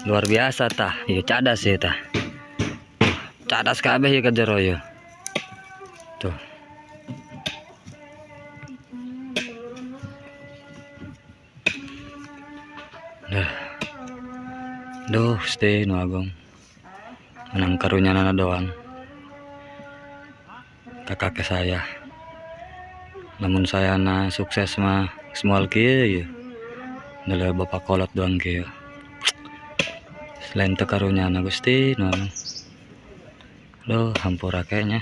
Luar biasa tah, ieu cadas ya tah. Cadas kabeh ieu ka jero ieu. Tuh. Dah. Duh, stay nu agung. Menang karunya nana doang. Kakak ke saya. Namun saya na sukses mah small kieu ieu. Nilai bapak kolot doang kieu. Selain teu karunya na Gusti nu agung. Duh, hampura kayaknya.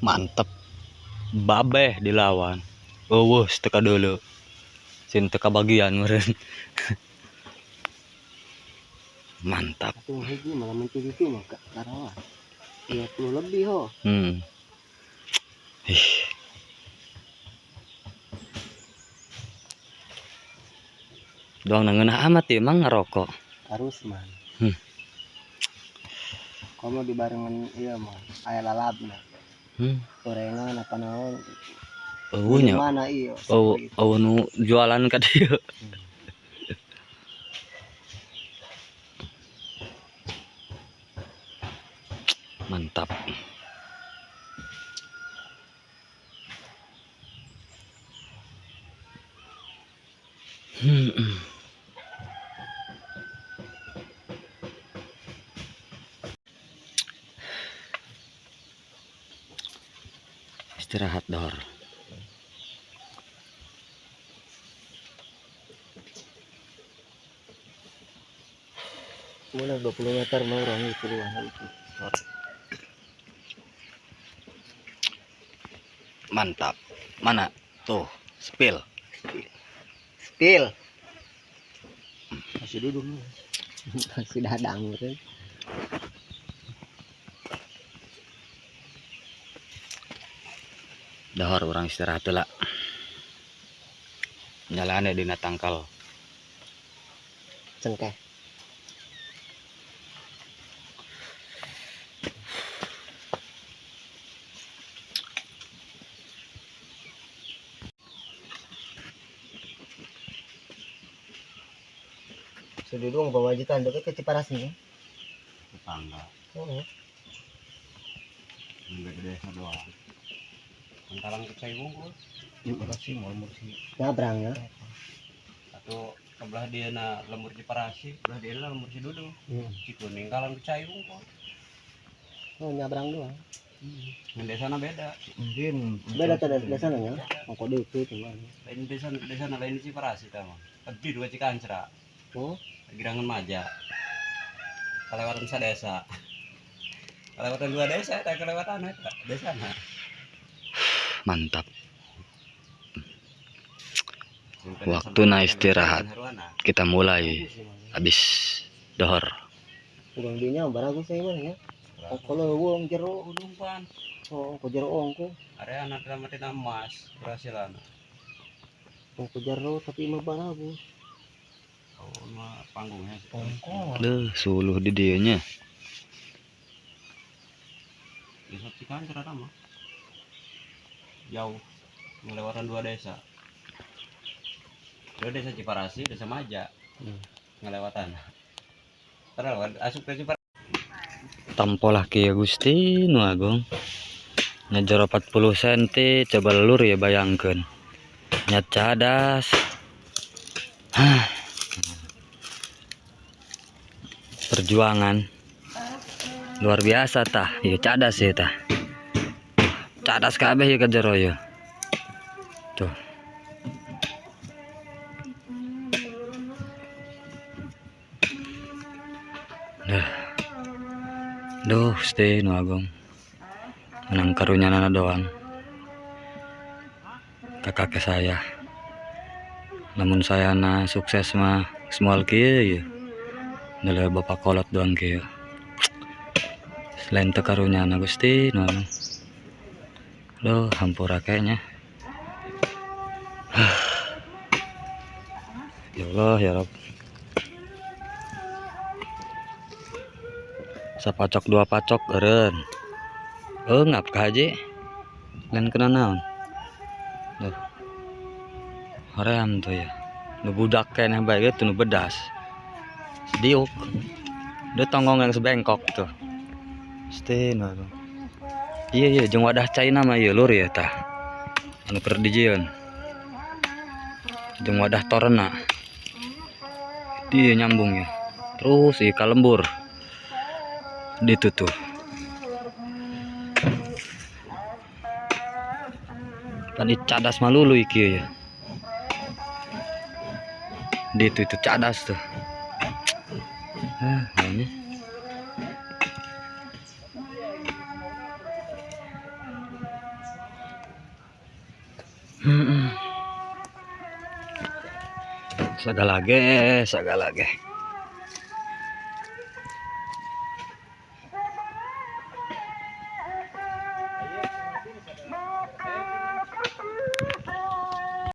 Mantep. Babeh dilawan. Eueuh teka deuleu. Sin teka bagian meureun. Mantap. Atuh hiji malah mencuri itu mah karawan. 30 lebih ho. Ih. Doang ngeunah amat ieu mah ngarokok. Harus man. Komo dibarengan ieu mah aya lalabna. Gorengan apa naon? Eueuh nya. Mana ieu? Eueuh, eueuh nu jualan ka dieu. Mantap. Istirahat dor. Mulai 20 meter mau orang itu luar itu. Mantap. Mana? Tuh, spill. Spill. Masih duduk nih. Masih dadang gitu. Dahar orang istirahat lah. Nyalane dina tangkal. Cengkeh. Sududung pamajikan deket ke Ciparas nih. Tetangga. Oh. Enggak di desa doang. Lantaran ke cai bungkus. Iya, sih, mau mursi. Nyabrang ya. Atau Kebelah dia na lembur Ciparasi, belah dia na lembur Cidudung. Cikuning kalang ke cai wungkul. Oh, nyabrang doang. Yang desa na beda. Mungkin Beda tuh desa nanya. Ongko dikit cuman. Lain desa desa na lain Ciparasi tah mah. Abdi dua Cikancra. Oh, Girangan Maja. Kelewatan sadesa. Kelewatan dua desa, tak kelewatan eta desa na. Mantap. Waktu na istirahat. Kita mulai habis dohor. Urang dinya baragus saya mah ya. Ongko leuweung jero. Gunung pan. Oh, ongko jero ongko. Area anak drama tina emas berhasilan. Ongko jero tapi mah baragus. Oh, mah panggungnya. Ongko. Duh, suluh di dieu nya. Desa Cikancra mah. Jauh. Melewatan dua desa. Dua desa Ciparasi, desa Maja. Ngelewatan. Terus asup ke Ciparasi. Tampolah kieu Gusti nu Agung. Nya jero 40 cm coba lur ya bayangkeun. Nya cadas. Hah. Perjuangan luar biasa tah, ieu cadas ya tah. Cadas kabeh ieu ka jero ieu. Tuh. Duh. Duh, Gusti nu Agung. Menang karunyana doang. Kakak saya. Namun saya na sukses mah small kieu ieu. Nilai bapak kolot doang kieu. Selain teu karunyana Gusti nu Agung. Loh, hampura kayaknya. Ya Allah ya Rob. Sapacok dua pacok eureun. Ngap ka haji. Lain kena naon. Duh. Hoream tuh ya. Nu budak keneh bae ge nu bedas. Diuk. Dia tonggong yang sebengkok tuh. Gusti nu Agung. Iya iya jeung wadah caina mah ieu lur ya tah. Anu keur dijieun. Jeung wadah torena. Dia nyambung ya. Terus ieu ka lembur. Ditu tuh. Tadi cadas malulu iki ya. Ditu itu cadas tuh. Ah, ini. Segala ge, segala ge.